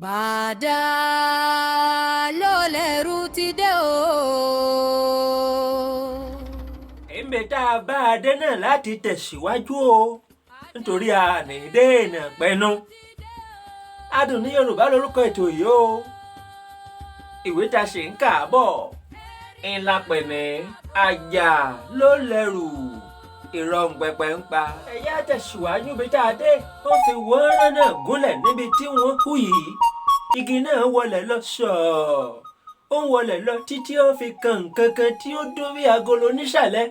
Bàdà ló lẹ́rù ti dé o. Èmi tá a bá a dé náà láti tẹ̀síwájú o, nítorí a ní dènà pẹ́nu. Adùn ní Yorùbá lórúkọ ètò yìí o. Ìwé tá a ṣe ń kà á bọ̀ ńlá pẹ̀lẹ́ Àjà ló lẹ́rù, irọ́ ń pẹpẹ ń pa. Ẹ̀yà tẹ̀síwájú bí tá a dé. Ó fi wọ́nrán náà gúnlẹ̀ níbi tí wọ́n kú yìí. Igi náà wọlé lọ sọ̀ọ́, ó ń wọlé lọ títí ó fi kan nǹkan kan tí ó dún bí agolo nísàlẹ̀.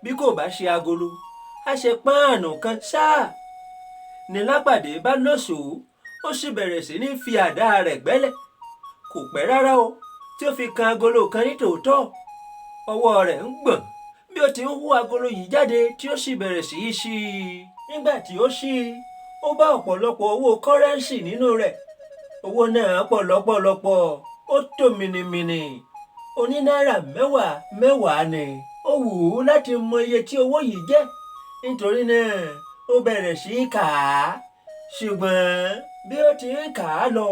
Bí kò bá ṣe agolo, á ṣe páànù kan ṣáà. Ní Lápàdé bá lóṣòó, ó sì bẹ̀rẹ̀ sí ní fi àdá rẹ̀ gbẹ́lẹ̀. Kò pẹ́ rárá o tí ó fi kan agolo kan ní tòótọ́. Ọwọ́ rẹ̀ ń gbọ̀n bí ó ti ń hú agolo yìí jáde tí ó sì bẹ̀rẹ̀ sí í ṣí i. Nígbà tí ó ṣí i, ó bá ọ̀pọ̀lọpọ̀ owó kọ́rẹ́ǹsì nínú rẹ̀. Owó náà pọ̀ lọ́pọ̀lọpọ̀, ó tò mìnìmìnì. Oní náírà mẹ́wàá mẹ́wàá ni. Ó wù ú láti mọ iye tí owó yìí jẹ́, nítorí náà ó bẹ̀rẹ̀ sí í kà á. Ṣùgbọ́n bí ó ti ń kà á lọ,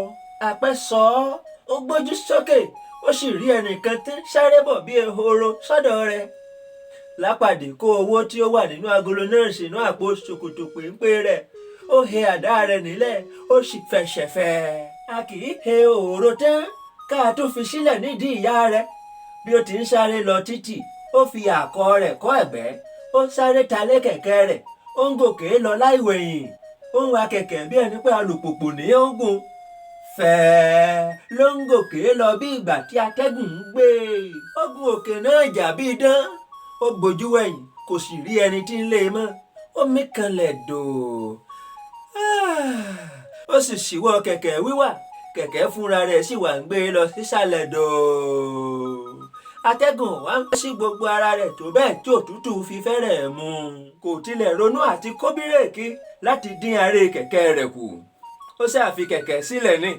àpẹ́ sọ ọ́, ó gbójú sókè, ó sì rí ẹnìkan tí ń sáré bọ̀ bí ehoro sọ́dọ̀ rẹ̀. Lápàdé kó owó tí ó wà nínú agolo náà sínú àpò ṣòkòtò péńpé rẹ̀. Ó he àdá rẹ̀ nílẹ̀, ó sì fẹsẹ̀ fẹ́. A kì í he òòró tán ká tó fi sílẹ̀ nídìí ìyá rẹ̀. Bí ó ti ń sáré lọ títì, ó fi àkọ̀ rẹ̀ kọ́ ẹ̀gbẹ́, ó sáré ta lé kẹ̀kẹ́ rẹ̀, ó ń gòkè lọ láìwẹ̀yìn. Ó ń wa kẹ̀kẹ́ bí ẹni pé alùpùpù ní ó ń gùn. Fẹ̀ẹ́ ló ń gòkè lọ bí ìgbà tí atẹ́gùn ń gbé. Ó gun òkè náà jà bí idán. Ó gbójú wẹ̀yìn, kò sì rí ẹni tí ń lé e mọ́. Ó mí kanlẹ̀ dòò. Ó sì ṣíwọ́ kẹ̀kẹ́ wíwà. Kẹ̀kẹ́ fúnra rẹ̀ sì wà ń gbé e lọ sísàlẹ̀ dòò. Atẹ́gùn wá ń sí gbogbo ara rẹ̀ tó bẹ́ẹ̀ tí òtútù fi fẹ́rẹ̀ mú un. Kò tilẹ̀ ronú àti kó bírèkì láti dín aré kẹ̀kẹ́ rẹ̀ kù. Ó ṣáà fi kẹ̀kẹ́ sílẹ̀ ní,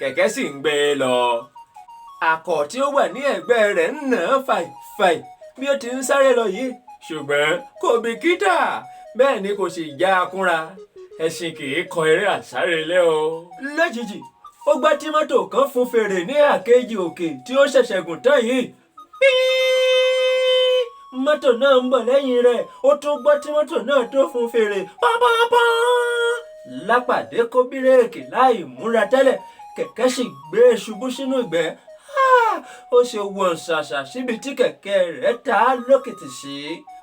kẹ̀kẹ́ sì ń gbé e lọ. Àkọ̀ tí ó wà ní ẹ̀gbẹ́ rẹ̀ ń nà án fàìfàì bí ó ti ń sáré lọ yìí. Ṣùgbọ́n kò bìkítà, bẹ́ẹ̀ ni kò sì já a kúnra. Ẹṣin kì í kọ eré àsárelé o. Lójijì, ó gbọ́ tí mọ́tò kan fún fèrè ní àkejì òkè tí ó ṣẹ̀ṣẹ̀ gùn tán yìí. Píí! Mọ́tò náà ń bọ̀ lẹ́yìn rẹ̀. Ó tún gbọ́ tí mọ́tò náà tó fún fèrè. Pọ́npọ́npọ́n! Lápàdé kó bírèkì láì múra tẹ́lẹ̀. Kẹ̀kẹ́ sì gbé e ṣubú sínú ìgbẹ́. Ó ṣe wọ̀n ṣàṣà síbi tí kẹ̀kẹ́ rẹ̀ ta lókìtì sí.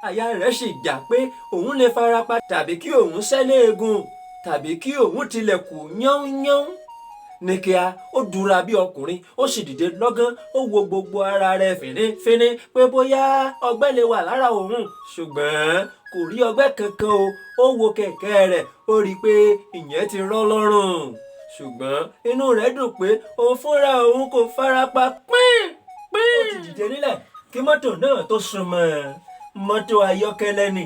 Àyà rẹ̀ sì jà pé òun lè farapa tàbí kí òun sẹ́lé egun tàbí kí òun tilẹ̀ kú yánnyán. Ní kíá, ó dúra bí ọkùnrin, ó sì dìde lọ́gán, ó wo gbogbo ara rẹ̀ fínífíní pé bóyá ọgbẹ́ lè wà lára òun. Ṣùgbọ́n kò rí ọgbẹ́ kankan o. Ó wo kẹ̀kẹ́ rẹ̀, ó rí i pé ìyẹn ti rọ́ lọ́rùn. Ṣùgbọ́n inú rẹ̀ dùn pé òun fúnra òun kò farapa pín pín. Ó ti dìde nílẹ̀ kí mọ́tò náà tó súnmọ́. Mọ́tò ayọ́kẹ́lẹ́ ni.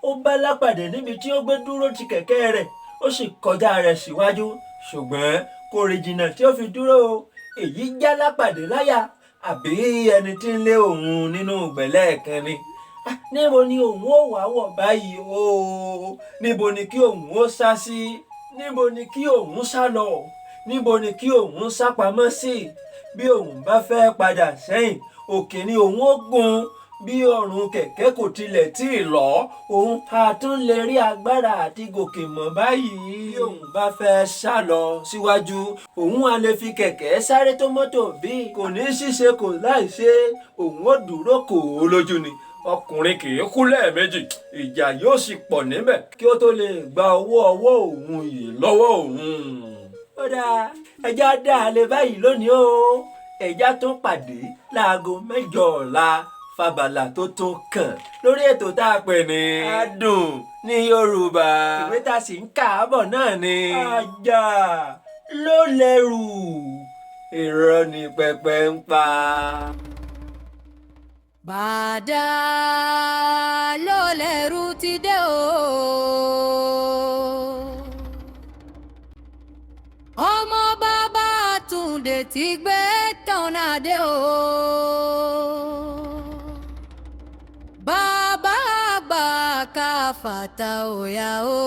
Ó bá Lápàdé níbi tí ó gbé dúró ti kẹ̀kẹ́ rẹ̀, ó sì kọjá rẹ̀ síwájú. Ṣùgbọ́n kò rìn jìnnà tí ó fi dúró o. Èyí já Lápàdé láyà, àbí ẹni tí ń lé òun nínú ìgbẹ́lẹ̀ kan ni. Níbo ni òun ó wá wọ̀ báyìí o? Níbo ni kí òun ó sá sí? Níbo ni kí òun sá lọ? Níbo ni kí òun sá pamọ́ sí? Bí òun bá fẹ́ padà sẹ́yìn, òkè ni òun ó gùn. Bí ọrùn kẹ̀kẹ́ kò tilẹ̀ tí ì lọ, òun á tún lè rí agbára àti gòkè mọ́ báyìí. Bí òun bá fẹ́ sá lọ síwájú, òun á lè fi kẹ̀kẹ́ sáré tó mọ́tò bí kò ní ṣíṣe kò láì ṣe, òun ó dúró kò ó lójú ni. Ọkùnrin kì í kú lẹ́ẹ̀mejì, ìjà yóò sì pọ̀ níbẹ̀ kí ó tó lè gba owó ọwọ́ òun yìí lọ́wọ́ òun. Ó dáa, ẹja dá a lè báyìí lónìí o. Ẹja tún pàdé láago 8 ọ̀la fàbàlà tó tún kàn lórí ètò tá a pè ní Adùn ní Yorùbá. Ìwé tá a sì ń kà á bọ̀ náà ni Àjà ló lẹ́rù, irọ́ ni pẹpẹ ń pa. Bàdà ló lẹ́rù ti dé o. Ọmọ bàbá Túndé ti gbé tán náà dé o. Bàbá àgbà káfàtà òyà o.